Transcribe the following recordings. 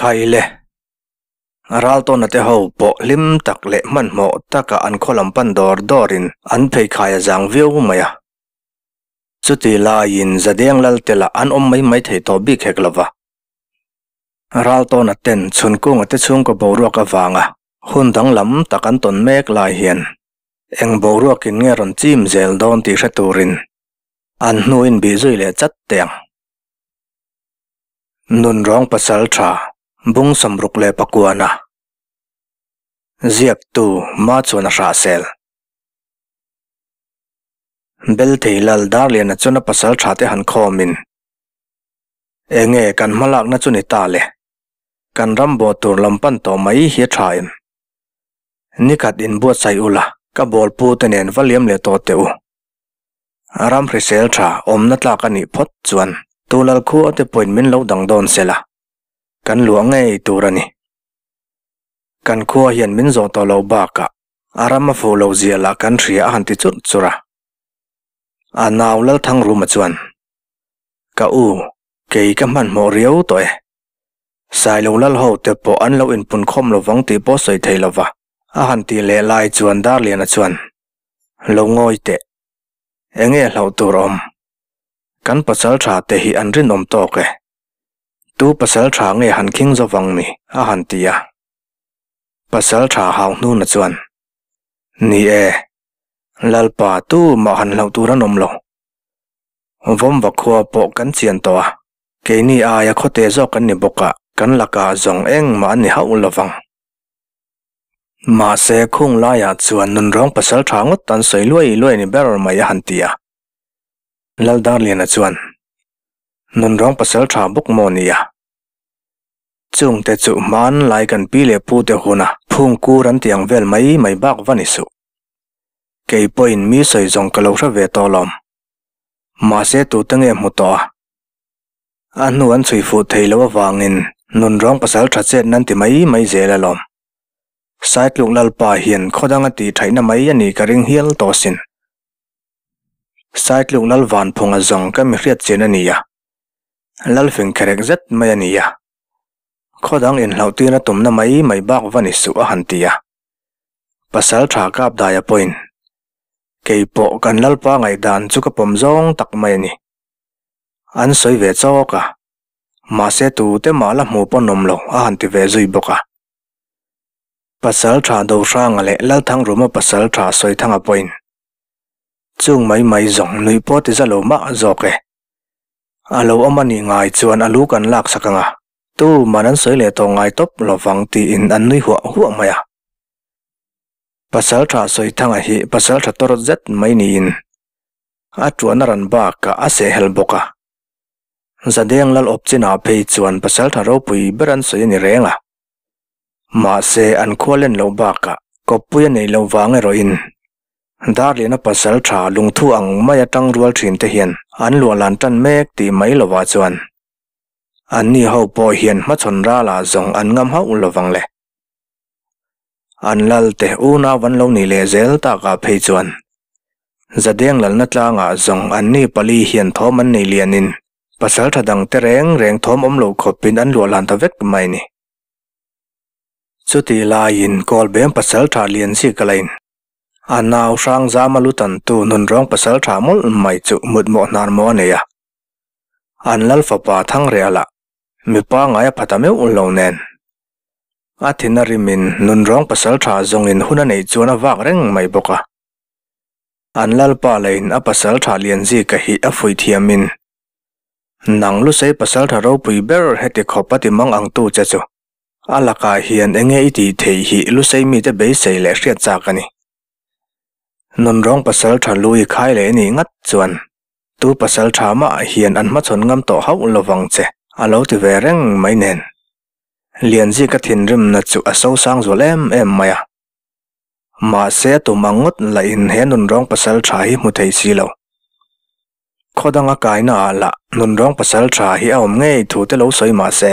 Khai le. Raltawna te ho pawh hlim tak leh hmanhmawh taka an khaw lam pan dawr dawrin an pheikhai a zang viau mai a. Chuti laiin Zadeng Lalte lah an awm mai mai thei tawh bik hek lova. Raltawna ten Chhunkunga te chhungkaw boruak avanga hun danglam tak an tawn mek lai hian eng boruakin nge rawn chim zel dawn tih hre turin an hnuin bih zui leh chat teh ang. Nunrawng pasal tha bung samruk leh pakuana ziaktu ma chuan a hrah sel. Belthei lal Darliana chuan a pasal tha te han khawmin, Enge kan hmalakna chu ni ta le? Kan ram bo tur lam pan tawh mai hi a tha em? Nikhat inbuatsaih ula, ka bawlpu te nen va liam leh tawh teh u. Ram hrisel tha awmna tlak a nih phawt chuan Tulal khua te pawhin min lo dang dawn se la, kan luah ngei tur a ni. Kan khua hian min zawh tawh loh bakah a ram a fuh loh zia lah kan hria a han ti churh churh a. A nau Lalthangruma chuan, Ka u, kei ka hmanhmawh riau tawh e. Sailo lal ho te pawh an lo inpunkhawm lovang tih pawh sawi thei lova a han tih leh lai chuan Darliana chuan, Lo ngawi teh. Enge hlauh tur awm? Kan pasal tha te hi an rinawm tawk e. Tu pasal tha nge han khing zawvang ni? a han ti a. Pasal tha hau hnuna chuan, Ni e, Lalpa tu mah han hlauh tur an awm lo. Vawmva khua pawh kan chian tawh a, keini aia khawte zawk kan ni bawk a, kan lakah zawng engmah an ni hauh lovang. Mahse, khung laiah chuan nunrawng pasal tha ngawt an sawi luai luai ni ber mai a han ti a. Laldarliana chuan, Nunrawng pasal tha bawk maw nia? Chungte chu hmanlai kan pi leh pute huna phung kur an ti ang vel mai mai bak va ni suh. Kei pawhin mi sawi zawng ka lo hre ve tawh lawm. Mahse, tute nge hmu tawh a? A hnu an chhui fuh thei lo avangin nunrawng pasal tha chet nan ti mai mai zel alawm. Saitluk Lalpa hian khawdang a tih thaihna mai a nih ka ring hial tawh sin. Saitluk Lal Vanphunga zawng ka mi hriat chian a ni a, Lalfing kherek zet mai a ni a. Khawdang inhlauhtirna tumna mai mai bak va ni suh a han ti a. Pasal tha kap daia pawhin, Keipawh kan Lalpa ngaihdan chu ka pawm zawng tak mai a ni. An sawi ve chawk a, mahse tute mah la hmu pawn awm lo a han ti ve zui bawk a. Pasal tha Dohranga leh Lalthangruma pasal tha Sawithanga pawhin chung mai mai zawng nuih pawh ti za lo mah zawk e. A lo awm a nih ngai chuan a lu kan lak sak ang a, tuman an sawi leh tawh ngai tawp lovang tiin an nui huah huah mai a. Pasal tha Sawithanga hi pasal tha tawrh zet mai niin A tuan a ran bakah a sehhel bawk a. Zadeng lal awp chinah phei chuan pasaltha ropui ber an sawi a ni reng a. Mahse, an khua len loh bakah kawppui a neih loh vang erawhin Darliana pasaltha lungthu ang mai atang rual thin te hian an luahlan tan mek tih mai lovah chuan anni ho pawh hian hmachhawn ralah zawng an ngam hauh lovang le. An lal te unau an lo nih leh zel takah phei chuan Zadeng lalna tlangah zawng anni pali hian thawm an nei lianin pasal tha dang te reng reng thawm awm lo khawpin an luah lan ta vek mai ni. Chutih laiin Kawlbem pasal tha lian zik a lain a nau hrang zama lu tantu nunrawng pasal tha mawlh mai chu mutmawh hnar maw a nei a. An lal fapa Thangreh lah mipa ngai a pha ta meuh lo nen. A thin a rimin nunrawng pasal tha zawngin hun a neih chuan a vak reng mai bawk a. An lalpa leiin a pasal tha Lianzika hi a fuih thiamin, Nang Lusei pasal tha ropui ber heti khawp a ti mang ang tu che chu. A lakah hian enge i tih theih hi Lusei mite beisei leh hriat chak a ni. Nunrawng pasal tha lu i khai leh nih ngat chuan tu pasal tha mah hian an hmachhawn ngam tawh hauh lovang che a lo ti ve reng mai nen. Lianzika thinrimna chu a sosang zual em em mai a. Mahse a tum ang ngawt lahin he nunrawng pasal tha hi hmu thei si lo. Khaw danga kaina ah lah nunrawng pasal tha hi a awm ngei thu te lo sawi mahse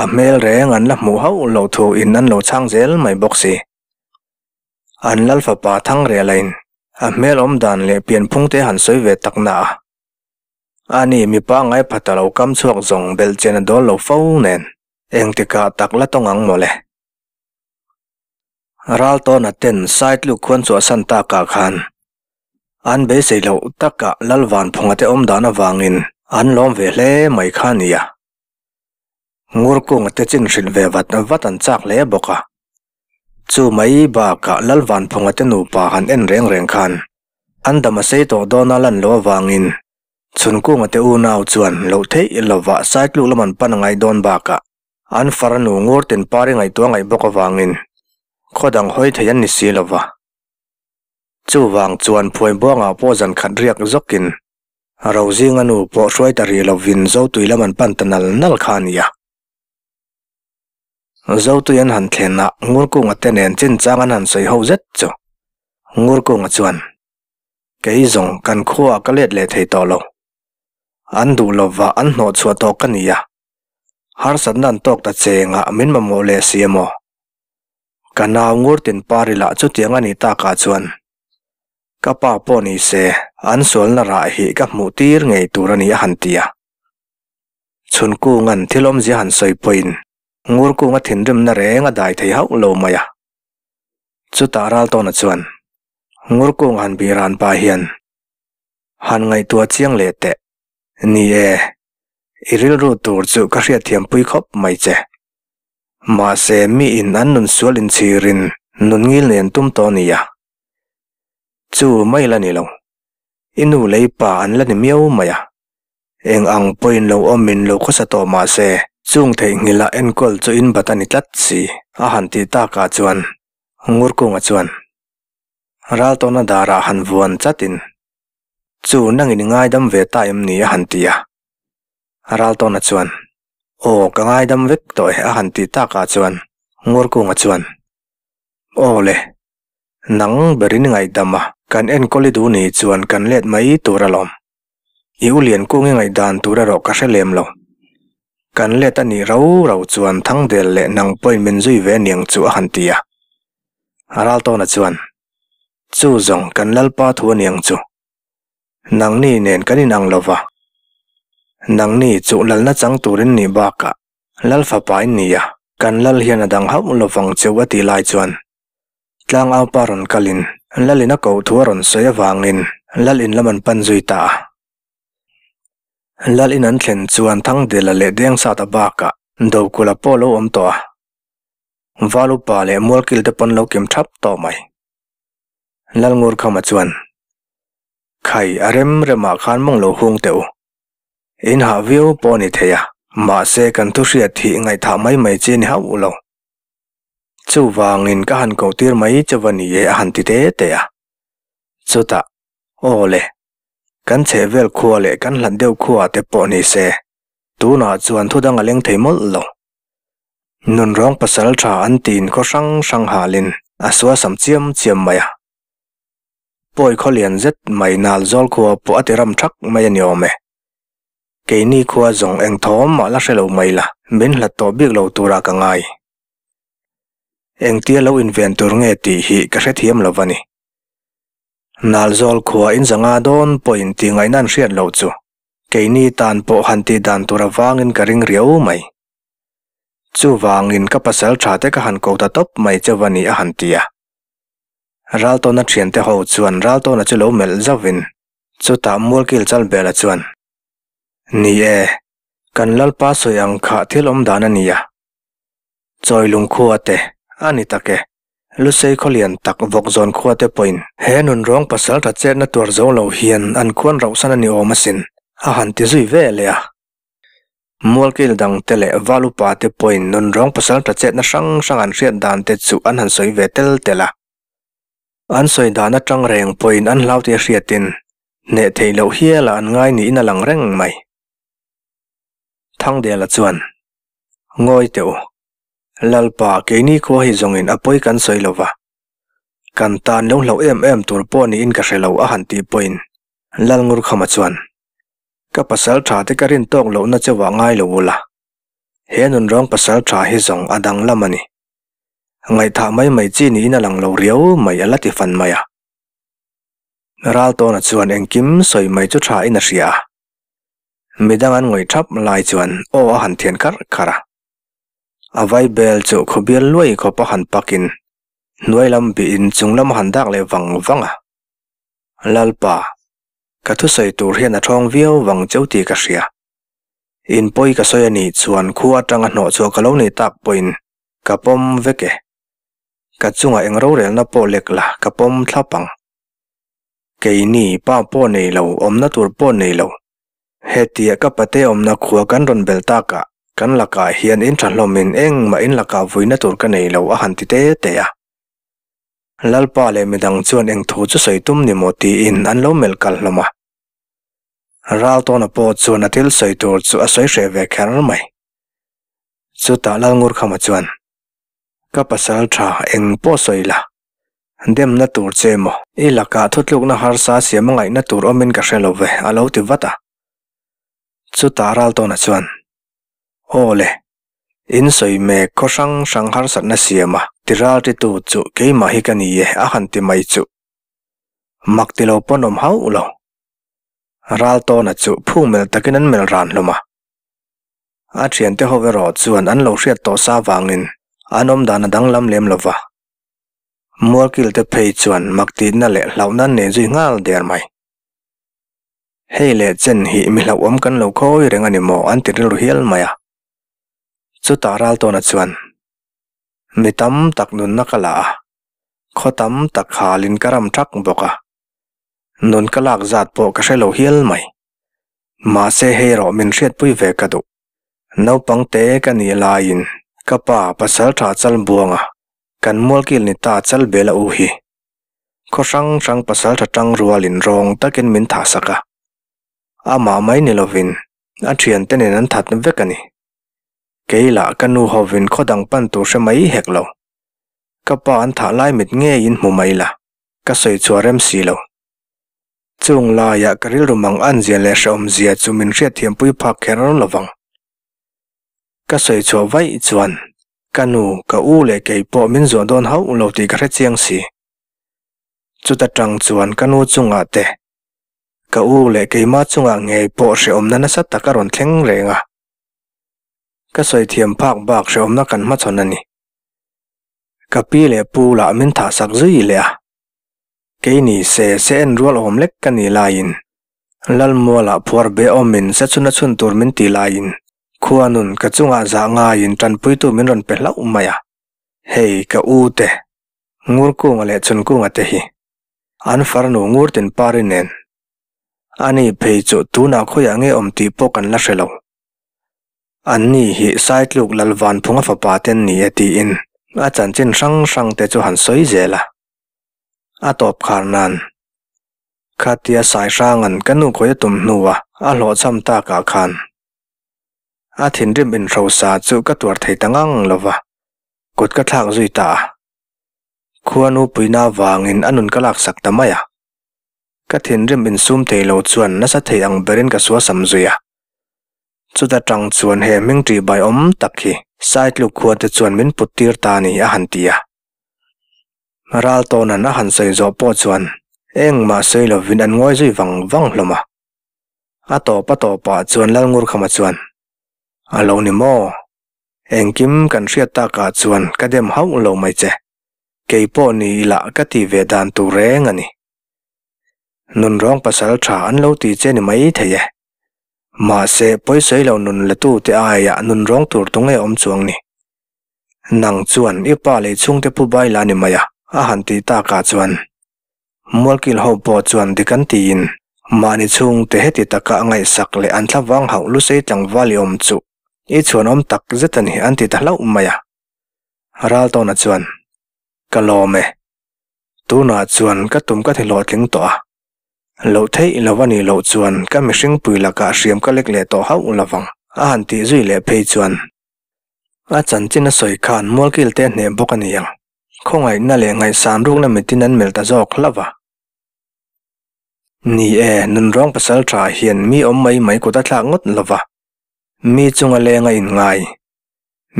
a hmel reng an la hmuh hauh loh thu in an lo chhang zel mai bawk si. An lal fapa Thangreh lahin a hmel awm dan leh pianphung te han sawi ve tak na a. Ani mipa ngai pha ta lo kam chhuak zawng belh chen a dawl lo fo nen. Engtikah tak la tawng ang mawle. Raltawna ten Saitluk khuan chhuahsan takah khan an beisei loh takah Lalvanphunga te awm dan avangin an lawm ve hle mai kha a nia. Ngurkunga te chin hrilh ve vat vat an chak hle bawk a. Chu mai bakah Lalvanphunga te nupa han en reng reng khan an dam a sei tawh dawn a lan loh avangin Chhunkunga te unau chuan loh theih lovah Saitluk lam an pan a ngaih dawn bakah an farnu ngur tin pari ngaihtuah ngaih bawk avangin khaw dang hawi thei an ni si lova. Chuvang chuan Phuaibuangah pawh zan khat riak zawkin Rozinga nu pawh hruai ta rih lovin Zotui lam an pan ta nal nal kha a ni a. Zotui an han thlen a, Ngurkunga te nen chinchang an han sawi ho zet chu. Ngurkunga chuan. Kei zawng kan khuaah ka let leh thei tawh lo. An duh lova an hnawh chhuah tawh ka ni a. Harsatna an tawk ta chengah min mamawh leh si emaw? Ka nau Ngurtin Parila chutiang a nih takah chuan ka pa pawh ni se an sualna rah hi ka hmuh tir ngei tur a ni a han ti a. Chhunkunga'n thil awmzia han sawi pawhin Ngurkunga thinrimna reng a dai thei hauh lo mai a. Chutah Raltawna chuan Ngurkung han bih ran pah hian han ngaihtuah chiang leh teh. Ni e, i rilru tur chu ka hriatthiam pui khawp mai che. Mahse mi in an nun sual inchhirin nun ngil nei an tum tawh nia. Chu mai la ni lo. I nu lei pa an la ni miau mai a. Eng ang pawhin lo awmin lo khawsa tawh mahse chung theihnghilh a enkawl chu in bat a ni tlat si a han tih takah chuan Ngurkunga chuan Raltawna darah han vuan chatin, Chu nangin i ngaidam ve ta em ni? a han ti a. Raltawna chuan, Aw, ka ngaidam vek tawh e a han ti takah chuan Ngurkunga chuan, Aw le, nang berin i ngaihdam a, kan enkawl i duh ni chuan kan let mai tur alawm. I u Liankung i ngaihdan tur erawh ka hre lem lo. Kan let a nih rau rau chuan Thangdel leh nang pawhin min zui ve aniang chu a han ti a. Raltawna chuan, Chu zawng kan Lalpa thu aniang chu. Nangni nen kan inang lo va. Nangni chu lalna chang turin nih bakah Lal fapa in ni a, kan Lal hian a dang hauh lovang cheu a tih lai chuan Tlangaupa rawn kalin Lalin a koh thu a rawn sawi avangin Lalin lam an pan zui ta a. Lalin an thlen chuan Thangdela leh Dengsata bakah Dokula pawh lo awm tawh a. Valupa leh Mualkil te pawn lo kim thap tawh mai. Lalngurkhama chuan, Khai, a rem remah khan mawng lo hung teh u. In hah viau pawh a ni thei a, mahse kan thu hriat hi ngaihthah mai mai chi a ni hauh lo. Chuvangin ka han koh tir mai che va ni e a han ti te te a. Chutah, Aw le, kan chheh vel khua leh kan hlat deuh khua te pawh ni se, tunah chuan thu dang a leng thei mawlh lo. Nunrawng pasal tha an tiin khaw hrang hrang halin a suasam chiam chiam mai a. Pawi khaw lian zet mai nal zawl khua pawh a ti ram thak mai a ni awm e. Keini khua zawng eng thawm mah la hre lo mai la, min hlat tawh bik lo turah ka ngai. Engtia lo inven tur nge tih hi ka hrethiam lo va ni. Nalzawl khua in zanga dawn pawhin tih ngaihna an hriat loh chu keini tan pawh han tih dan tur avangin ka ring riau mai. Chuvangin ka pasal tha te ka han ko ta tawp mai che va ni a han ti a. Raltawna thiante ho chuan Raltawna chu lo melh zauhin chutah Mualkil Chalbela chuan, Ni e, kan Lalpa sawi ang kha thil awm dan a ni a. Chawi lungkhua te, a ni tak e, Lusei khawlian tak vawkzawn khua te pawhin he nunrawng pasal tha chetna tuar zo lo hian an khuan rauhsan a ni awm asin, a han ti zui ve leh a. Mualkil dang te leh val upa te pawhin nunrawng pasal tha chetna hrang hrang an hriat dan te chu an han sawi ve tel tel a. An sawi dan atang reng pawhin an hlau tih a hriatin hneh theih loh hialah an ngai niin a lang reng mai. Thangdela chuan, Ngawi teh u, Lalpa keini khua hi zawngin a pawi kan sawi lo va, kan tan lo hlauh em em tur pawh niin ka hre lo a han tih pawhin Lalngurkhama chuan, Ka pasal tha te ka rin tawk lohna chauhah ngai lo ula, he nunrawng pasal tha hi zawng a danglam a ni. Ngaihthah mai mai chi niin a lang lo riau mai a la ti fan mai a. Raltawna chuan engkim sawi mai chu tha in a hria a. Midang an ngawih thap lai chuan aw a han thian kharh kharh a. A vaibel chu khawbial luai khawp a han pakin hnuai lam bihin chung lam a han dak leh vang vang a. Lalpa, ka thusawi tur hian a thawng viau vang cheu tih ka hria. In pawi ka sawi a nih chuan khua atanga hnawh chhuah ka lo nih tak pawhin ka pawm vek e. Ka chungah eng rorelna pawh lek la ka pawm thlap ang. Keini pa pawh nei lo, awmna tur pawh nei lo. Hetia ka pate awmna khua kan rawn bel takah kan lakah hian in tha hlawmin engmah in lakah vuina tur ka nei lo a han ti te te a. Lalpa leh midang chuan eng thu chu sawi tum ni maw tiin an lo melh kal hlawm a. Raltawna pawh chuan a thil sawi tur chu a sawi hreh ve kher mai. Chutah Lalngurkhama chuan, Ka pasal tha eng pawh sawi la, demna tur che maw? I lakah thutlukna harsa siam a ngaihna tur awmin ka hre lo ve, a lo ti vat a. Chutah Raltawna chuan, Aw le, in sawi mek khaw hrang hrang harsatna siama ti ralritu chu keimah hi ka ni e, a han ti mai chuh. Mak ti lo pawn awm hauh lo. Raltawna chu phung melh takin an melh ran hlawm a. A thiante ho erawh chuan an lo hriat tawh sa vangin an awm dan a danglam lem lo va. Mualkil te phei chuan mak tihna leh hlauhna an nei zui nghal der mai. Hei leh chen hi mi hlauhawm kan lo khawi reng a ni maw an ti rilru hial mai a. Chutah Raltawna chuan, Mi tam tak nunna ka la a, khaw tam tak halin ka ram thak bawk a. Nun ka lak zat pawh ka hre lo hial mai. Mahse hei erawh min hriatpui ve ka duh. Naupang te ka nih laiin ka pa pasal tha chal buanga kan mualkil ni ta chal bel a u hi. Khaw hrang hrang pasal tha tang rualin rawng takin min thah sak a. Amah mai ni lovin a thiante nen an that vek a ni. Kei lah ka nu hovin khaw dang pan tur hre mai hek lo. Ka pa an thah lai mit ngeiin hmu mai la, ka sawi chhuah rem si lo. Chung laiah ka rilru mang an zia leh hrehawm zia chu min hriatthiampui phak kher lovang. Ka sawi chhuah vaih chuan ka nu, ka u leh kei pawh min zuah dawn hauh lo tih ka hre chiang si. Chuta tang chuan ka nu chungah te, ka u leh keimah chungah ngei pawh hrehawmna nasa tak a rawn thleng reng a. Ka sawi thiam phak bak hrehawmna kan hmachhawn a ni. Ka pi leh pu lah min thahsak zui leh a. Kei ni se se en rual awm lek ka nih laiin, Lalmualah phuar be awmin se chhun a chhun tur min tih laiin, khuanun ka chungah zah ngaiin tanpuitu min rawn pe hlauh mai a. Hei ka u te, Ngurkunga leh Chhunkunga te hi, an farnu Ngurtinpari nen. Ani phei chu tunah khawiah nge awm tih pawh kan la hre lo. Anni hi Saitluk Lalvanphunga fapa te an ni e tiin a chanchin hrang hrang te chu han sawi zel a. A tawp khar nan. Khatia Sai Hranga'n ka nu khawi a tum hnua a hlawhchham takah khan a thinrim inhrosa chu ka tuar thei ta ngang lo va, kut ka thlak zui ta a. Khuanu puina avangin a nun ka laksak ta mai a. Ka thinrim insum thei lo chuan nasa thei ang berin ka suasam zui a. Chuta tang chuan he hming ṭihbai awm tak hi Saitluk khua te chuan min put tir ta a ni a han ti a. Raltawna'n a han sawi zawh pawh chuan engmah sawi lovin an ngawi zui vang vang hlawm a. A tawp a tawpah chuan Lalngurkhama chuan, A lo ni maw? Engkim kan hriat takah chuan ka dem hauh lo mai che. Kei pawh ni ila ka ti ve dan tur reng a ni. Nunrawng pasal tha an lo ti che ni mai thei e. Mahse, pawisawi lo nun la tute aiah nunrawng tur tunge awm chuang ni? Nang chuan i pa lei chhungte pu bai la ni mai a, a han tih takah chuan Mualkil ho pawh chuan dik an tiin mahni chhungte heti taka a ngaihsak leh an thlavang hauh lusei tlangval i awm chu i chhuanawm tak zet a ni an ti ta hlauh mai a. Raltawna chuan, Ka lawm e. Tunah chuan ka tum ka ti hlawhtling tawh a. Loh theih lo a nih loh chuan ka mihring pui lakah hriam ka lek leh tawh hauh lovang a han tih zui leh phei chuan A chanchin a sawi khan Mualkil te a hneh bawk a ni ang. Khawngaihna leh ngaihsan rukna mitin an melh ta zawk hlauh a. Ni e, nunrawng pasal tha hian mi awm mai mai kut a thlak ngawt lo va. Mi chunga leng a inngai.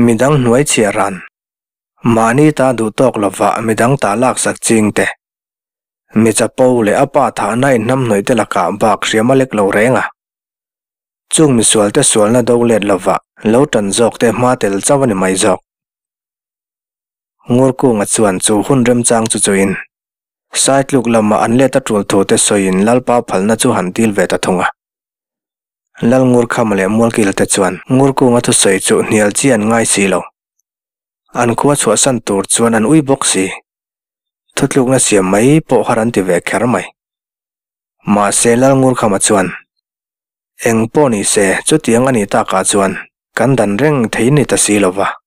Midang hnuai chhiah ran. Mahni ta duh tawk lova midang ta laksak ching te. Mi chapo leh a pa thahna inhnamhnawih te lakah bak hriam a lek lo reng a. Chung misualte sualna do let lova Lo tan zawk te hma tel chauh a ni mai zawk. Ngurkunga chuan chu hun remchang chu chuin Saitluk lama an let a tul thu te sawiin Lalpa phalna chu han dil ve ta thung a. Lal Ngurkhama leh Mualkil te chuan Ngurkunga thusawi chu hnial chi an ngai si lo. An khua chhuahsan tur chuan an ui bawk si. Thutlukna siam mai pawh har an ti ve kher mai. Mahse Lal Ngurkhama chuan, Eng pawh ni se, chutiang a nih takah chuan kan dan reng thei ni ta si lo va.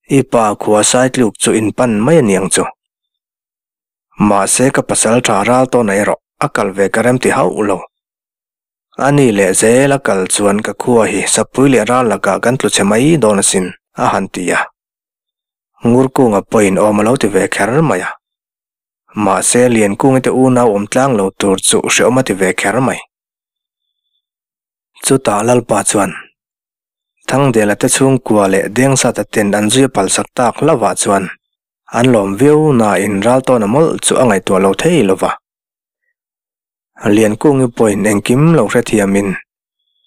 I pa khua Saitluk chu in pan mai a niang chu. Mahse ka pasal tha ral tawn erawh a kal ve ka rem ti hauh lo. A ni leh zel a kal chuan ka khua hi sapui leh ral lakah kan tlu chhe mai dawn asin, a han ti a. Ngurkunga pawhin awm a lo ti ve kher mai a. Mahse Liankungi te unau awm tlang lo tur chu hreawm a ti ve kher mai. Chutah Lalpa chuan Thangdela te chhungkua leh Dengsata ten an zui a palsak tak hlauhah chuan an lawm viau nain Raltawna mawlh chu a ngaihtuah lo thei lo va. Liankungi pawhin engkim lo hrethiamin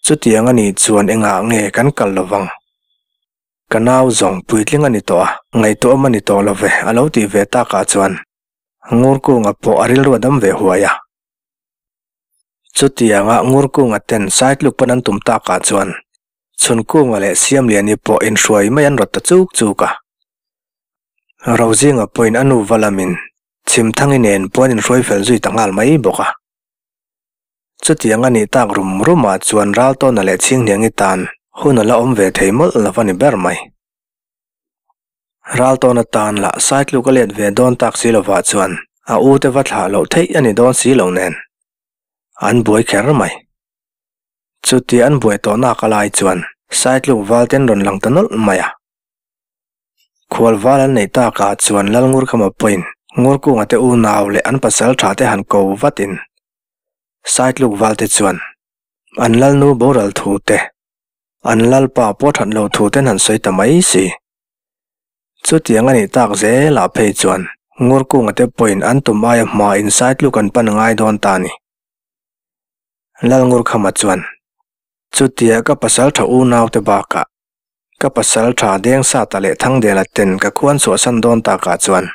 chutiang a nih chuan engah nge kan kal lo vang? Ka nau zawng puitling a ni tawh a, ngaihtuahawm a ni tawh lo ve a lo tih ve takah chuan Ngurkunga pawh a rilru a dam ve huai a. Chutianga Ngurkunga ten Saitluk pawn an tum takah chuan Chhunkunga leh Siamliani pawh inhruai mai an rawt ta chuk chuk a. Rozinga pawhin a nu va lamin Chhimthangi nen puan inhruai fel zui ta nghal mai bawk a. Chutiang a nih tak rum rumah chuan Raltawna leh Chhinghniangi tan hun a la awm ve thei mawlh lo a ni ber mai. Raltawna tan lah Saitluk a let ve dawn tak si lovah chuan a u te va thlah loh theih a ni dawn si lo nen. An buai kher mai. Chutia an buai tawh nak a lai chuan Saitluk val ten rawn lang ta nawlh mai a. Khual val an neih takah chuan Lalngurkhama pawhin Ngurkunga te unau leh an pasal tha te han ko vatin Saitluk val te chuan an Lalnu boral thu te An lalpa pawh that lo thu ten han sawi ta mai si. Chutiang a nih tak zelah phei chuan Ngurkunga te pawhin an tum aia hma in Saitluk an pan ngai dawn ta a ni. Lalngurkhama chuan, Chutia ka pasal tha unau te bakah ka pasal tha Dengsata leh Thangdela ten ka khuan chhuahsan dawn takah chuan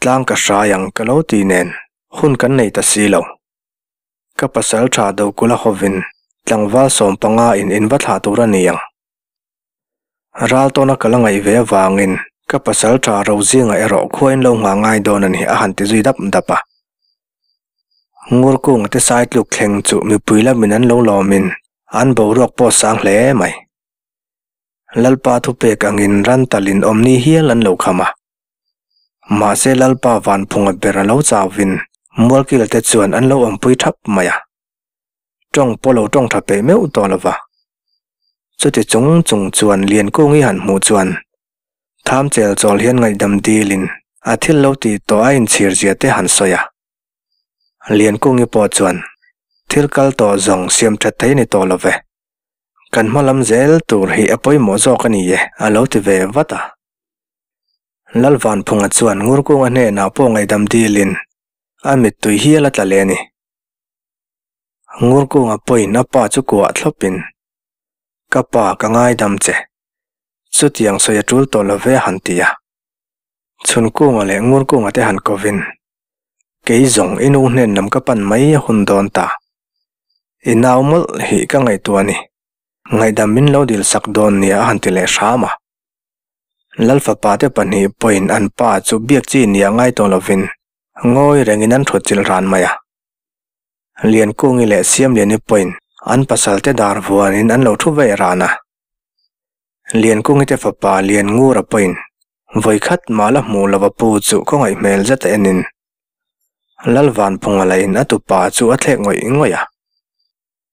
tlang ka hrai ang ka lo ti nen hun kan nei ta si lo. Ka pasal tha Dokula hovin tlangval 15 in in va thlah tur a ni ang. Raltawna ka la ngaih ve avangin ka pasal tha Rozinga erawh khuain lo nghah ngai dawn a ni a han ti zui dap dap a. Ngurkunga te saitluk thleng chu mipui lamin an lo lawmin an boruak pawh sang hle mai. Lalpa thupek angin ran talin awmni hial an lo kham a. Mahse Lalpa Vanphunga ber a lo chauvin Mualkila te chuan an lo awmpui thap mai a. Tawng pawh lo tawng tha peih meuh tawh lova. Chuti chung chung chuan Liankungi han hmuh chuan tham chel chawl hian ngaihdam dilin a thil lo tih tawh a inchhir zia te han sawi a. Liankungi pawh chuan thil kal tawh zawng siam that thei ni tawh love. Kan hma lam zel tur hi a pawimawh zawk a ni e a lo ti ve vat a. Lalvanphunga chuan Ngurkunga hnenah pawh ngaihdam dilin a mittui hial a tla leh a ni. Ngurkunga pawhin a pa chu kuah thlawpin, Ka pa, ka ngaidam che. Chutiang sawi a tul tawh lo ve a han ti a. Chhunkunga leh Ngurkunga te han kovin, Kei zawng i nu hnen lam ka pan mai a hun dawn ta. I nau mawlh hi ka ngaihtuah a ni. Ngaihdam min lo dil sak dawn nia a han ti leh hram a. Lalfapa te pahnih pawhin an pa chu biak chi nia ngai tawh lovin ngawi rengin an thut chilh ran mai a. Liankungi leh Siamliani pawhin an pasal te dar vuanin an lo thu ve ran a. Liankungi te fapa Lianngura pawhin vawikhat mah la hmuh lova pu chu khawngaih hmel zet a enin Lalvanphunga lahin a tupa chu a thlek ngawih ngawih a.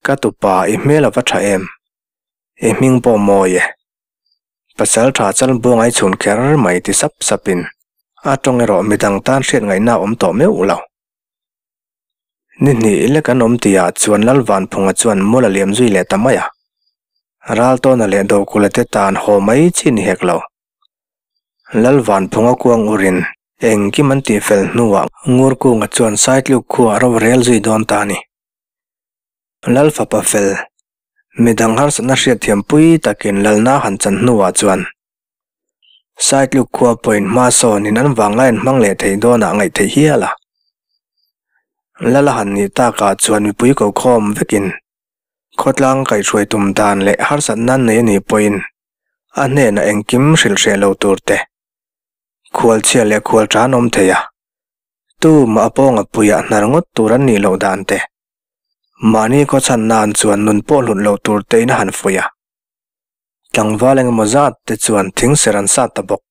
Ka tupa i hmel a va tha em? I hming pawh mawi e. Pasal tha chal buangai chhun kher mai ti sap sapin a tawng erawh midang tan hriat ngaihna a awm tawh meuh lo. Ni hnih lek an awm tihah chuan Lalvanphunga chuan mual a liam zui leh ta mai a. Raltawna leh Dokula te tan haw mai chi ni hek lo. Lalvanphunga kuang urin engkim an tihfel hnuah Ngurkunga chuan Saitluk khuaa ro rel zui dawn ta a ni. Lalfapa fel. Midang harsatna hriatthiam pui takin lalna han chan hnuah chuan Saitluk khua pawhin hma sawnin an vanglai an hmang leh thei dawnah ngaih theih hial a. Lala han nih takah chuan mipui ko khawm vekin khawtlang kaihhruai tum dan leh harsatna an nei a nih pawhin a hnenah engkim hrilh hreh lo tur te, khualchhia leh khualtha an awm thei a, tumah a pawnga puiah hnar ngawt tur an nih loh dan te, mahni khawchhan nan chuan nun pawh hlut lo tur tein a han fuih a. Tlangval engemaw zat te chuan thing ser an sat ta bawk.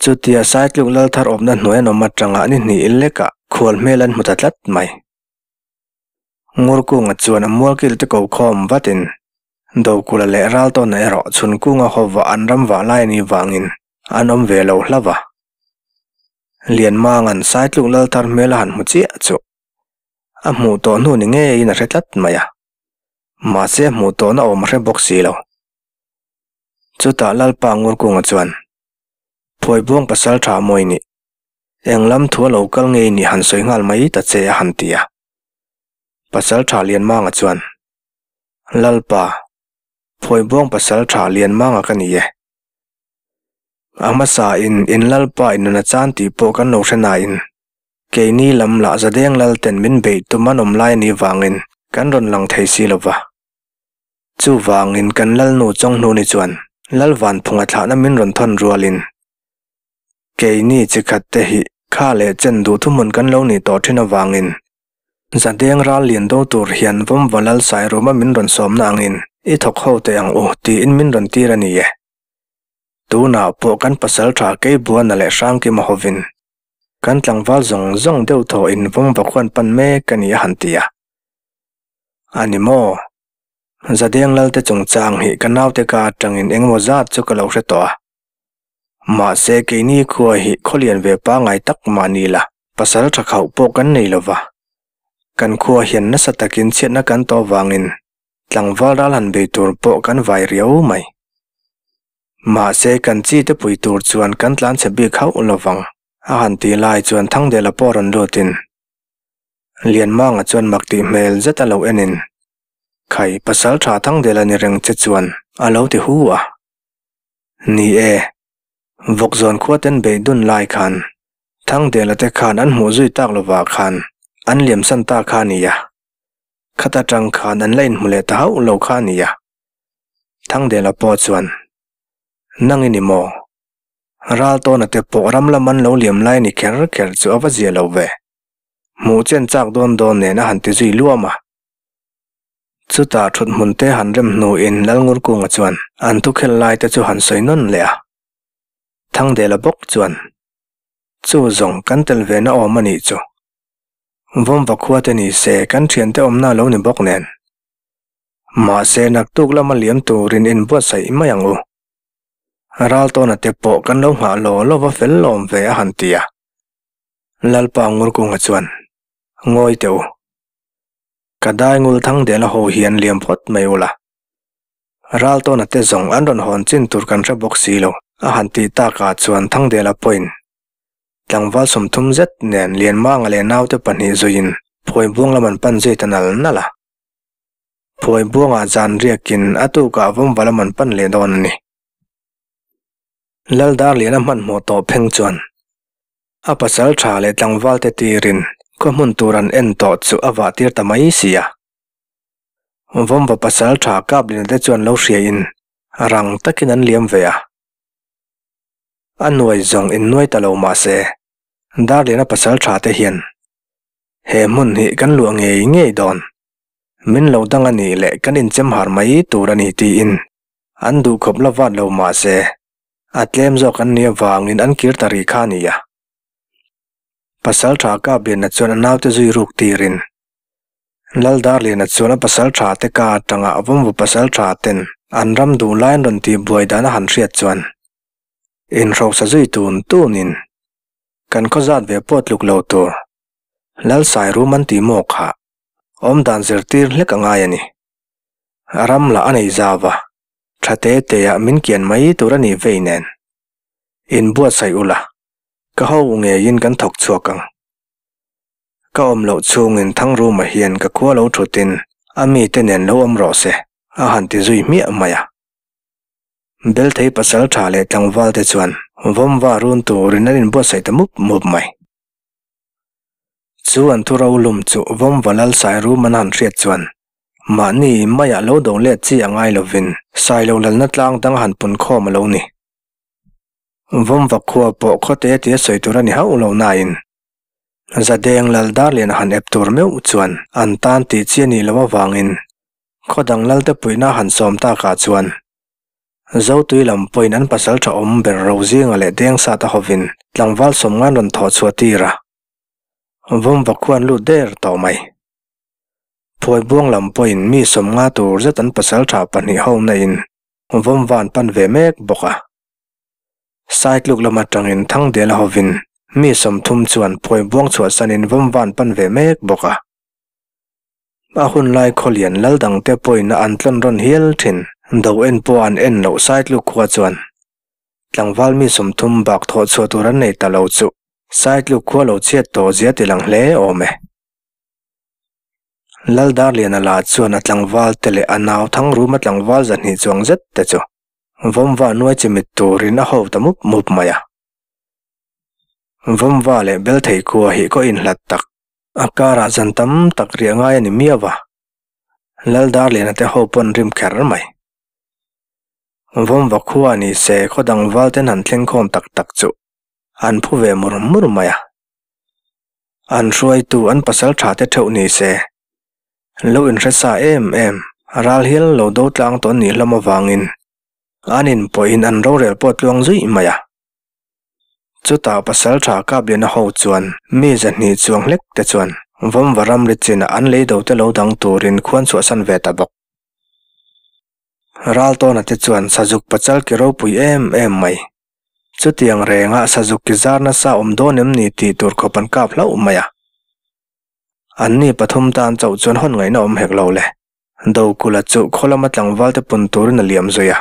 Chutia Saitluk Lalthar awmna hnuai an awm atanga ni hnih lekah khual hmel an hmu ta tlat mai. Ngurkunga chuan a mualkil te ko khawm vatin Dokula leh Raltawna erawh Chhunkunga hova an ram vah lai a nih vangin an awm ve lo hlauh a. Lianmanga'n Saitluk Lalthar hmel a han hmu chiah chu a hmuh tawh hnu ni ngeiin a hre tlat mai a. Mahse a hmuh tawhna awm a hre bawk si lo. Chutah Lalpa Ngurkunga chuan, Phuaibuang pasal tha mawi nih, eng lam thu a lo kal ngei nih han sawi nghal mai ta che a han ti a. Pasal tha Lianmanga chuan, Lalpa, Phuaibuang pasal tha Lianmanga ka ni e. A hmasa in in Lalpa in nun a chan tih pawh kan lo hre nain, Keini lam lah Zadeng Lalten min beih tum an awm lai anih vangin kan rawn lang thei si lo va. Chuvangin kan Lalnu Chawnghnuni chuan Lalvanphunga thlahna min rawn thawn rualin keini chi khat te hi kha leh chen duh thuhmun kan lo nih tawh thin avangin Zadeng ral lian do tur hian Vawmva Lal Sairuma min rawn sawmna angin i thawk ho teh ang u tiin min rawn tir a ni e. Tunah pawh kan pasaltha Keibuana leh Hrangkima hovin Kan tlangval zawng zawng deuh thaw in vawm va khuan pan mek a ni a han ti a. A ni maw? Zadeng Lalte chungchang hi ka naute ka atangin engemaw zat chu ka lo hre tawh a. Mahse keini khua hi khawlian ve pangngai tak mah ni la, pasal tha khauh pawh kan nei lo va. Kan khua hian nasa takin chhiatna kan tawh vangin tlangval ral han bei tur pawh kan vai riau mai. Mahse kan chi te pui tur chuan kan tlan chhe bik hauh lo vang, a han tih lai chuan Thangdela pawh rawn lutin Lianmanga chuan mak tih hmel zet a lo enin, Khai, pasal tha Thangdela ni reng che chuan a lo ti hu a. Ni e, Vawkzawn khua ten beih dun lai khan Thangdela te khan an hmuh zui tak lovah khan an liamsan ta kha a ni a. Khata tang khan an la inhmu leh ta hauh lo kha a ni a. Thangdela pawh chuan, Nang i ni maw? Raltawna te pawh ram lam an lo liam lai ni kher kher chu a va zia lo ve. Hmuh chen chak dawn dawn nen a han ti zui luam a. Chutah thut hmun te han rem hnuin Lalngurkunga chuan an thukhel lai te chu han sawi nawn leh a. Thangdela bawk chuan, Chu zawng kan tel ve na awm a nih chu. Vawmva khua te ni se kan thiante awmna lo ni bawk nen. Mahse naktuk lama liam turin inbuatsaih mai ang u. Raltawna te pawh kan lo nghah law law va fel lawm ve a han ti a. Lalpa Ngurkunga chuan, Ngawi teh u. Ka dai ngul thang dela ho hian liam phawt mai ula. Raltawna te zawng an rawn hawn chin tur kan hre bawk si lo a han tih takah chuan Thangdela pawhin Tlangval 30 zet nen Lianmanga leh naute pahnih zuiin Phuaibuang lam an pan zui ta nal nal a. Phuaibuangah zan riakin a tukah vawmva lam an pan leh dawn a ni. Laldarliana hmanhmawh tawh pheng chuan a pasal tha leh tlangvalte tirin khaw hmun tur an en tawh chu a vah tir ta mai si a. Vawmva pasal tha Kaplina te chuan lo hriain rang takin an liam ve a. A nuai zawng innuai ta lo mah se, Darliana pasal tha te hian he hmun hi kan luah ngei ngei dawn. Min lo dang a nih leh kan inchem har mai tur a ni tiin an duhkhawp la vat lo mah se, a tlem zawk an nih avangin an kir ta rih kha a ni a. Pasal tha Kapliana chuan a naute zui ruk tirin Laldarliana chuan a pasal tha te ka atanga Vawmvu pasal tha ten an ram duh lai an rawn tih buai dan a han hriat chuan inhrosa zui tun tunin kan khaw zat ve pawh tluk lo tur Lalsairum an tih maw kha Awmdan zirtir hlek a ngai a ni. A ram lah a nei zau va, tha te te ah min kian mai tur a nih vei nen. Inbuatsaih ula, ka ho ngeiin kan thawk chhuak ang. Ka awm loh chhungin Thangruma hian ka khua lo thutin A mite nen lo awm rawh se, a han ti zui hmiah mai a. Belthei pasaltha leh tlangval te chuan vawmva run turin an inbuatsaih ta mup mup mai. Chu an thu rolum chu vawmva lal Sairum an han hriat chuan mahni maiah lo do let chi a ngai lovin Sailo lalna tlang dang a han pun khawm a lo ni. Vawmva khua pawh khawte tia sawi tur a ni hauh lo nain Zadeng lal Darlian a han ep tur meuh chuan an tan tih chi a nih loh avangin Khaw dang lalte puihna han sawm takah chuan Zotui lam pawhin an pasal tha awm ber Rozinga leh Dengsata hovin tlangval sawmngan rawn thawh chhuah tir a, vawmva khuan lut der tawh mai. Phuaibuang lam pawhin mi sawmnga tur zet an pasal tha pahnih ho naiin vawmva an pan ve mek bawk a. Saitluk lam atangin Thangdela hovin mi 30 chuan Phuaibuang chhuahsanin vawmva an pan ve mek bawk a. A hun lai khawlian lal dangte pawhin an tlawn rawn hial thin. Do en pawh an en loh Saitluk khua chuan tlangval mi 30 bak thawh chhuah tur an nei ta lo chu Saitluk khua lo chhiat tawh zia ti lang hle awm e. Lal Darliana lah chuan a tlangval te leh a nau Thangruma tlangval 200 chuang zet te chu vawmva nuai chimit turin a ho ta mup mup mai a. Vawmva leh Belthei khua hi khaw inhlat tak A karah zan tam tak riah ngai a ni miau a, Laldarliana te ho pawn rim kher mai. Vawmva khua ni se khaw dang val ten han thleng khawm tak tak chu an phu ve mur mur mai a. An hruaitu an pasal tha te theuh ni se lo inhre sa em em ral hial lo do tlang tawh nih hlawm avangin an inpawhin an rorel pawh tluang zuih mai a. Chutah pasaltha Kapliana ho chuan mi 200 chuang hlek te chuan vawmva ramri chinah an lei do te lo dang turin khuan chhuahsan ve ta bawk. Raltawna te chuan sazuk pachal ki ropui em em mai. Chutiang rengah sazuk ki zar nasa awm dawn em ni tih tur khawp an kap hlauh mai a. Anni pathum tan chauh chuan hawn ngaihna awm hek lo le. Dokula chu khaw lama tlangval te pun turin a liam zui a.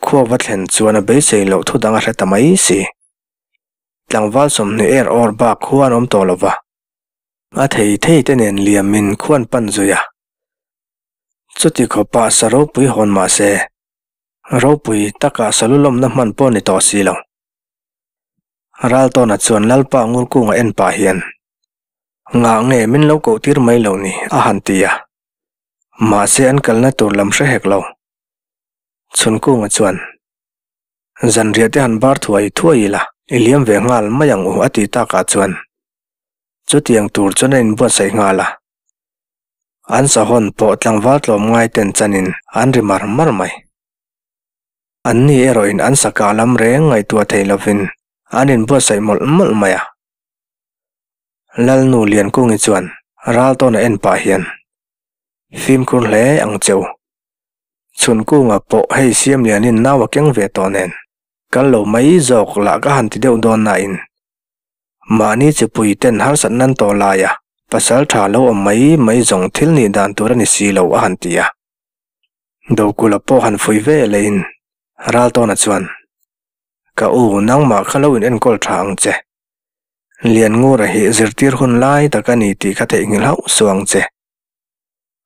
Khua va thlen chuan a beisei loh thu dang a hre ta mai si. Tlangval 20 er awr bak khua an awm tawh lo va. A thei thei te nen liamin khua an pan zui a. Chuti khawpah sa ropui hawn mah se, ropui takah sa lu lawmna hman pawh ni tawh si lo. Raltawna chuan Lalpa Ngurkunga en pah hian, Ngah nge min lo koh tir mai loh ni? a han ti a. Mahse an kalna tur lam hre hek lo. Chhunkunga chuan, Zanriah te han bar thuai thuai ila, i liam ve nghal mai ang u a ti takah chuan chutiang tur chuan a inbuatsaih nghal a. An sahawn pawh tlangval tlawm ngai ten chanin an ri mar mar mai. Anni erawhin an sakah lam reng ngaihtuah thei lovin an inbuatsaih mawlh mawlh mai a. Lalnu Liankungi chuan Raltawna en pah hian, Fimkhur hle ang che u. Chhunkunga pawh hei siam lianin nau a keng ve tawh nen, kal lo mai zawk lah ka han ti deuh dawn nain. Mahni chipui ten harsat nan tawh laia pasal tha lo awm mai mai zawng thil nih dan tur a ni si lo a han ti a. Dokula pawh han fui ve lehin Raltawna chuan, Ka u, nangmah kha lo in enkawl tha ang che. Lianngura hi zirtir hun lai tak a ni tih kha theihnghilh hauh suh ang che.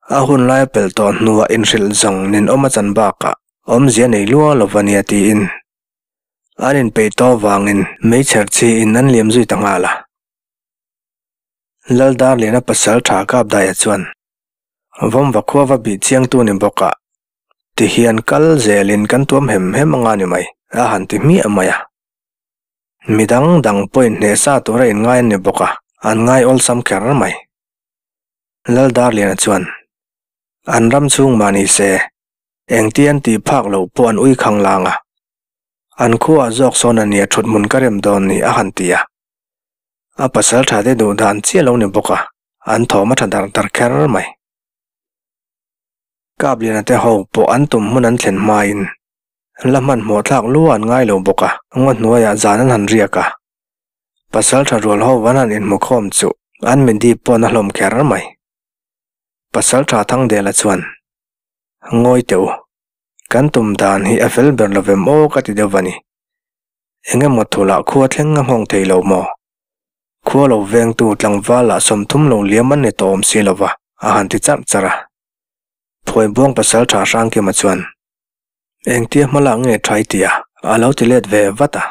A hun lai a pelh tawh hnuah inhrilh zawng nin awm a chan bakah awmzia nei lua lo va nia tiin an inpeih tawh avangin meichher chiin an liam zui ta nghal a. Laldarliana pasal tha Kapdaia chuan vawmva khua va bih chiangtu ni bawkah ti hian kal zelin kan tuam hem hem anga ni mai a han ti hmiah mai a. Midang dang pawhin hnehsa tura inngai an ni bawk a, an ngai awlsam kher mai. Laldarliana chuan, An ram chhung mah ni se, engti an tih phak loh pawh an ui khang lang a. An khuaah zawk sawn a nia thut hmun ka rem dawn ni a han ti a. A pasal tha te duh dan chiah lo ni bawk a, an thawm a tha dar dar kher mai. Kapliana te ho pawh an tum hmun an thlen hmain la hmanhmawh thlak lu an ngai lo bawk a, ngaw hnuaiah zan an han riak a. Pasal tha rual ho van han inhmu khawm chu an mi dip pawn a hlawm kher mai. Pasal tha Thangdela chuan, Ngawi teh u, kan tum dan hi a fel ber lovem aw ka ti deuh a ni. Eng emaw thulah khua thleng a nghawng thei lo maw? Khua lo vengtu tlangval ah 30 lo liam an ni tawh awm si lova, a han ti charh charh a. Phuaibuang pasalṭha Hrangkima chuan, Engtia hmalak nge ṭha i ti a? a lo ti let ve vat a.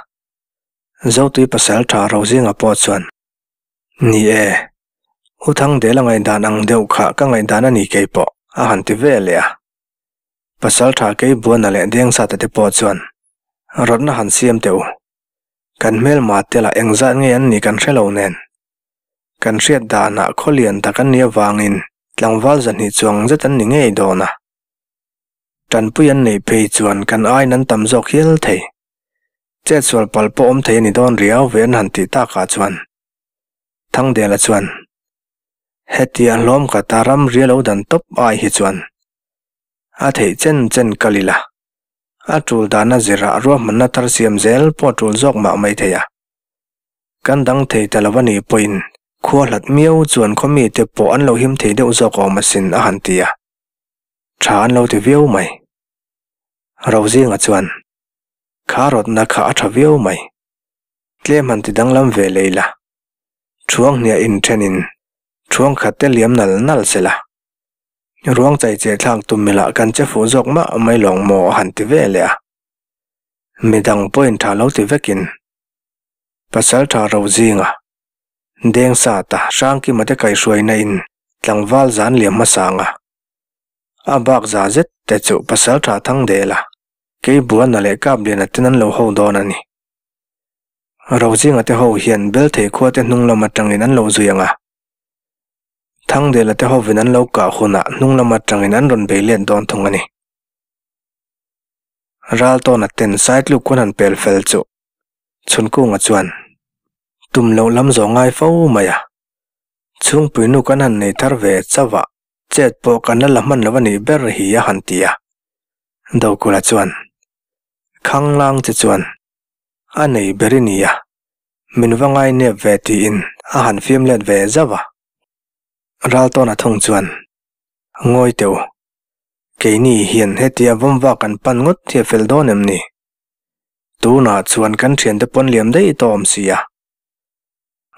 Zotui pasalṭha Rozinga pawh chuan, Ni e, U Thangdela ngaihdan ang deuh kha ka ngaihdan a ni kei pawh, a han ti ve leh a. Pasalṭha Keibuana leh Dengsata te pawh chuan, Rawtna han siam teh u. Kan hmelma te lah engzat nge an nih kan hre lo nen. Kan hriat danah khaw lian tak an nih avangin tlangval zahnih chuang zet an ni ngei dawn a. Tanpui an neih phei chuan kan aiin an tam zawk hial thei. Chetsual palh pawh awm thei a ni dawn riau ve an han tih takah chuan Thangdela chuan, Hetia hlawm kata ramri a lo dan tawp ai hi chuan a theih chen chen kal ila, a tul dana zirah ruahmanna thar siam zel pawh a tul zawk mah mai thei a. Kan dang thei ta lo a nih pawhin khua hlat miau chuan khaw mite pawh an lo him thei deuh zawk awm asin a han ti a, tha an lo ti viau mai. Rozinga chuan, Kha rawtna kha a tha viau mai. Tlem han ti danglam ve lei la. Thuang hniah inthenin thuang khat te liam nal nal se la. Ruang chai che thlak tum mila kan che fuh zawk mah mai lawng maw a han ti ve leh a. Midang pawhin tha lo ti vekin Pasaltha Rozinga, Dengsata, Hrangkima te kaihhruaina in tlangval zan liam hmasanga a bak za zet te chu Pasaltha Thangdela, Keibuana leh Kapliana ten an lo ho dawn a ni. Rozinga te ho hian Belthei khua te hnung lam atangin an lo zui ang a. Thangdela te hovin an lo kah hunah hnung lam atangin an rawn bei let dawn thung a ni. Raltawna ten Saitluk khawn han pel fel chu Chhunkunga chuan tum loh lam zawh ngai fo mai a. Chhungpui nu kan han nei thar ve chauh a, chet pawh kan la la hman lo a nih ber hi a han ti a. Dokula chuan Khanglang che chuan A nei ber i nia, min va ngai nep ve tiin a han fiam let ve zauh a. Raltawna thung chuan, Ngawi teh u, keini hian hetia vawmva kan pan ngawt hi a fel dawn em ni? Tunah chuan kan thiante pawn liam daih tawh awm si a.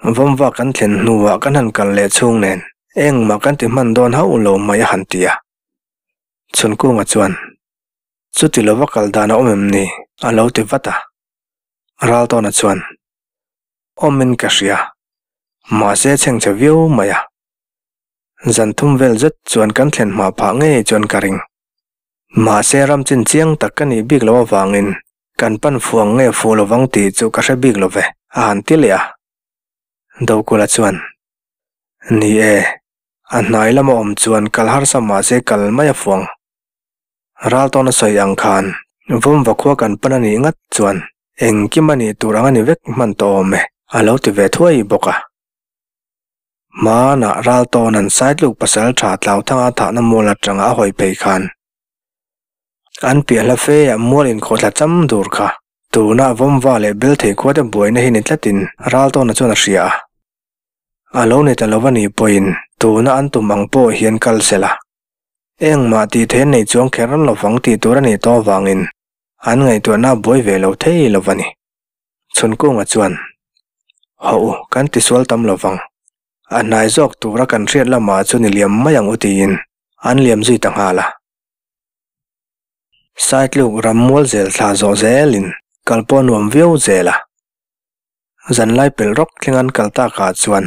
Vawmva kan thlen hnuah kan han kal leh chhung nen engmah kan ti hman dawn hauh lo mai a han ti a. Chhunkunga chuan, Chuti lova kal dan a awm em ni? a lo ti vat a. Raltawna chuan, Awmin ka hria, mahse chhengchhe viau mai a. Zan thum vel zet chuan kan thlen hma phah ngei chuan ka ring. Mahse ram chin chiang tak ka nih bik loh avangin kan pan fuang nge fuh lovang tih chu ka hre bik lo ve, a han ti leh a. Dokula chuan, Ni e, a hnai lama awm chuan kal harsa mahse kal mai a fuang. Raltawna sawi ang khan Vawmva khua kan pan a nih ngat chuan engkim a nih tur ang a ni vek hman tawh awm e, a lo ti ve thuai bawk a. Hmanah Raltawna'n Saitluk pasal tha Tlauthanga thahna mual atanga a hawi phei khan an piah hla fe ah mual inkhawhthla cham dur kha tunah Vawmva leh Belthei khuate buaina hi ni tlatin Raltawna chuan a hria a. A lo ni ta lo a nih pawhin tuna an tum ang pawh hian kal se la. Engmah tih theih an nei chuang kher lovang tih tur a nih tawh avangin an ngaihtuahna a buai ve lo thei lo a ni. Chhunkunga chuan, Hawh u, kan tisual tam lovang. A hnai zawk tura kan hriat lamah chuan i liam mai ang u tiin an liam zui ta nghal a. Saitluk ram mual zel thla zawh zelin kal pawh a nuam viau zel a. Zanlai pelh rawk thleng an kal takah chuan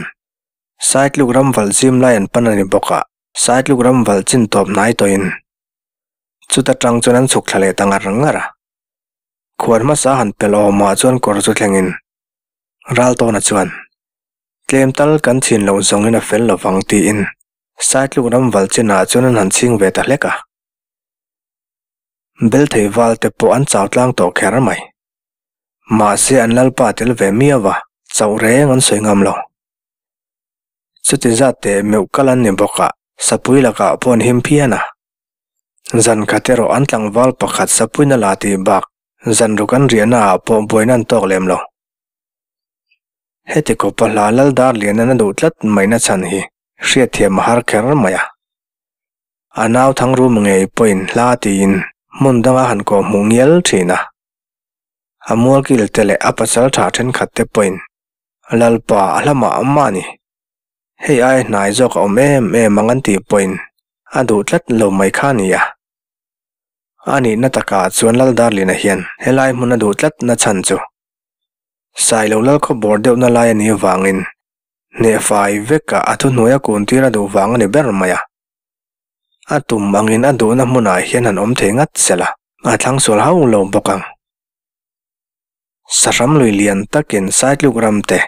Saitluk ram valh zim lai an pan a ni bawk a. Saitluk ram valh chin tawp hnai tawhin chuta tang chuan an chhuk thla leh ta ngar ngar a. Khuan hmasa han pel awmah chuan kawr chu thlengin Raltawna chuan, Tlem tal kan chhin loh zawngin a fel lovang tiin Saitluk ram valh chinah chuan an han chhing ve ta hlek a. Belthei val te pawh an chau tlang tawh kher mai. Mahse an lalpa tel ve miau a, chauh reng an sawi ngam lo. Chuti zat teh meuh kal an ni bawk a, sapui lakah pawh an him phian a. Zan khat erawh an tlangval pakhat sapuina la tih bak zan ruk an riahna ah pawh buaina an tawk lem lo. Heti kawpa hla lal dar lian an a duh tlat maina chhan hi hriatthiam a har kher mai a. A nau thangrum ngei pawhin hla tiin hmun danga han kawh hmuh ngial thin a. A mualkil te leh a pasal tha thenkhat te pawhin Lalpa a hla mah mah a ni. Hei aia hnai zawk a awm em em ang an tih pawhin a duh tlat lo mai kha a ni a. A nihna takah chuan Laldarlina hian helai hmun a duh tlat na chhan chu Sailo Lalkhaw bawr deuhna lai a nih avangin hneh fai vekah a thuhnuaia kuntir a duh vang a ni ber mai a. A tum angin a duhna hmunah hian han awm thei ngat sela a thlang sual hauh lo bawk ang. Sahram lui lian takin Saitluk ram te,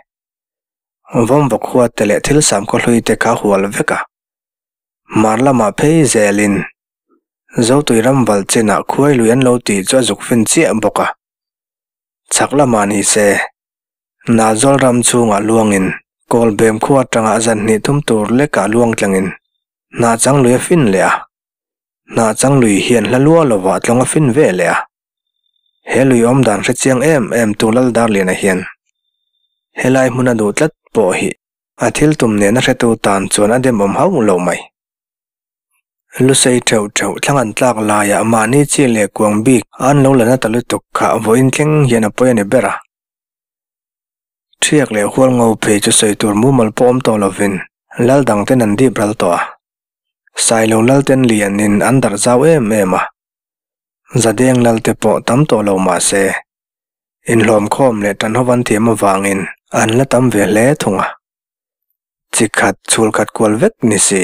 Vawmva khua te leh thil sam khaw hlui te kha hual vek a. Hmar lamah phei zelin Zotui ram valh chinah khuai lui an lo tih chu a zuk fin chiah bawk a. Chhak lamah ni se, Nalzawl ram chhungah luangin Kawlbem khua atanga zan hnih thum tur lekah luang tlangin Hnahchang lui a fin leh a. Hnahchang lui hian hla lua lovah tlawng a fin ve leh a. He lui awm dan hre chiang em em tu Laldarliana hian helai hmun a duh tlat pawh hi a thil tum nena hretu tan chuan a demawm hauh lo mai. Lusei theuh theuh thlang an tlak laiah mahni chi leh kuang bik an lo la na ta lutuk kha vawiin thleng hian a pawi a ni ber a. Thiak leh hual ngo phei chu sawi tur mumal pawh awm tawh lovin lal dangten an dip ral tawh a. Sailo lalten lianin an darh zau em em a. Zadeng lalte pawh tam tawh lo mah se, inhlawmkhawm leh tanhovan thiam avangin an la tam ve hle thung a. Chi khat chhul khat kual vek ni si,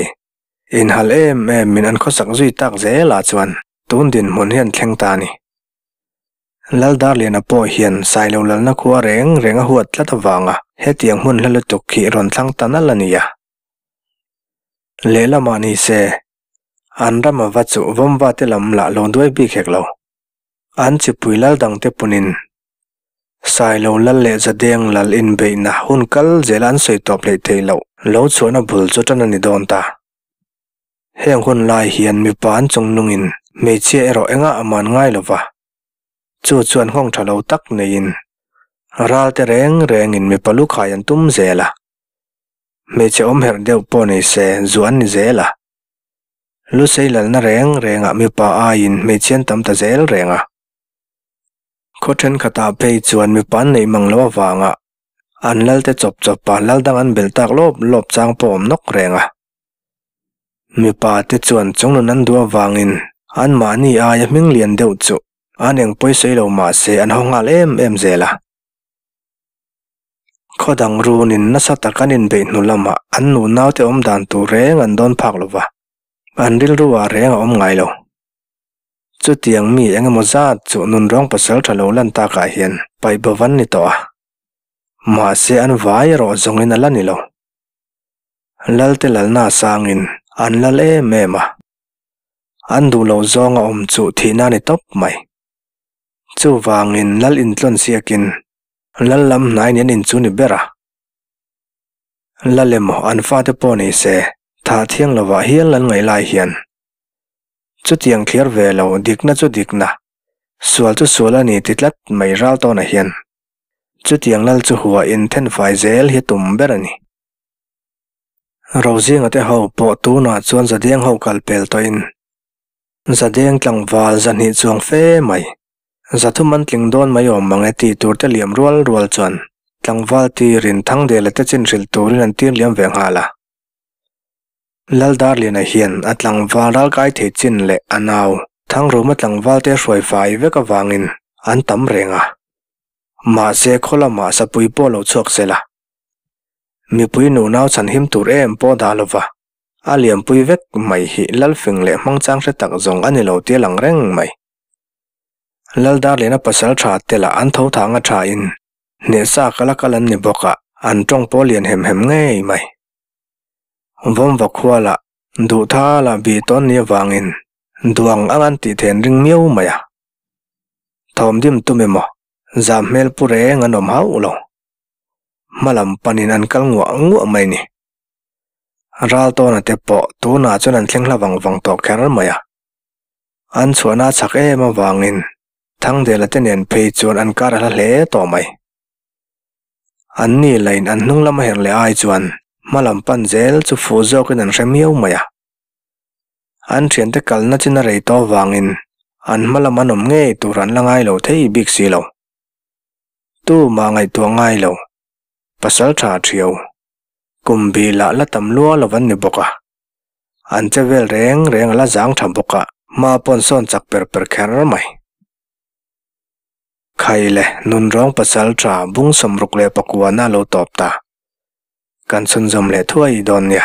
inhal em emin an khawsak zui tak zelah chuan tun dinhmun hi an thleng ta a ni. Laldarliana pawh hian Sailo lalna khua reng reng a huat tlat avanga hetiang hmun hla lutuk hi rawn thlang ta nalh a ni a. Lehlamah ni se, An ram a va chuh vawmva te lam lah lo duai bik hek lo. An chipui lal dang te punin Sailo lal leh Zadeng lal inbeihna hun kal zela an sawi tawp hleih theih loh lo chhuahna bul chu tan a ni dawn ta. Heng hun lai hian mipa an chung nungin hmeichhia erawh engah a man ngai lo va. Chu chuan nghawng tha lo tak neiin ral te reng rengin mipa lu khai an tum zel a. Hmeichhe awm herh deuh pawh nei se zu an ni zel a. Lusei lalna reng rengah mipa aiin hmeichhia an tam ta zel reng a. Khaw thenkhatah phei chuan mipa an neih mang loh avanga an lalte chawp chawpa lal dang an belh tak lawp lawp chang pawh awm nawk reng a. Mipa te chuan chungnun an duh avangin anmahni aia hming lian deuh chu an eng pawi sawi lo mah se an haw nghal em em zel a. Khaw dang runin nasa tak an inbeih hnu lamah an nu naute awm dan tur reng an dawn phak lo va, an rilru ah reng a awm ngai lo. Chutiang mi eng emaw zat chu nunrawng pasal tha lo lan takah hian paih bo van ni tawh a, mahse an vai erawh zawngin a la ni lo. Lalte lalna sangin an lal em em a, an duh loh zawnga awm chu thihna a ni tawp mai. Chuvangin lal intlawn siakin Lal lam hnai nen in chu ni ber a. Lal emaw an fate pawh nei se, thah thiang lovah hial an ngaih lai hian. Chutiang thliar ve lo dikna chu dikna, sual chu sual a ni ti tlat mai ral tawnah hian. Chutiang lal chu hua in thenfai zel hi tum ber a ni. Rozinga te ho pawh tunah chuan Zadiang ho kal pel tawhin Zadeng tlangval zahnih chuang fe mai. Zathum an tling dawn mai awm mang e tih tur te liam rual rual chuan tlangval tirin Thangdela te chin hrilh turin an tir liam ve nghal a. Laldarliana hian a tlangval ralkai thei chin leh a nau Thangruma tlangval te hruai fai vek avangin an tam reng a. Mahse khaw lamah sapui pawh lo chhuak sel a. Mipui nunau chhanhim tur em pawh dah lova a liampui vek mai hi Lalfing leh hmangchang hre tak zawng a ni lo tia lang reng mai. Laldarliana pasal tha te lah an tho thang a tha in hnehsa kal a kal an ni bawk a, an tawng pawh lian hem hem ngei mai. Vawmva khua lah duhtha lah bih tawn ni avangin duang ang an tih then ring miau mai a. Thawmdim tum emaw zam hmel pu reng an awm hauh lo. Hmalam panin an kal nguah nguah mai ni. Ral tawna te pawh tunah chuan an thleng hla vang vang tawh kher mai a. An chhuahna a chak em avangin Thangdela te nen phei chuan an kar a hla hle tawh mai. An ni lain an hnung lam a herh leh ai chuan hma lam pan zel chu fuh zawkin an hre miau mai a. An thiante kalna chin a rei tawh avangin an hma lam an awm ngei tur an la ngai lo thei bik si lo. Tumah ngaihtuah ngai lo, pasal tha thiau. Kum bi lah la tam lua lo an ni bawk a. An che vel reng reng a la zang tha bawk a, hma pawn sawn chak per per kher mai. Khai le, nunrawng pasal tha bung 64 na lo tawp ta. Kan chhunzawm leh thuai dawn nia.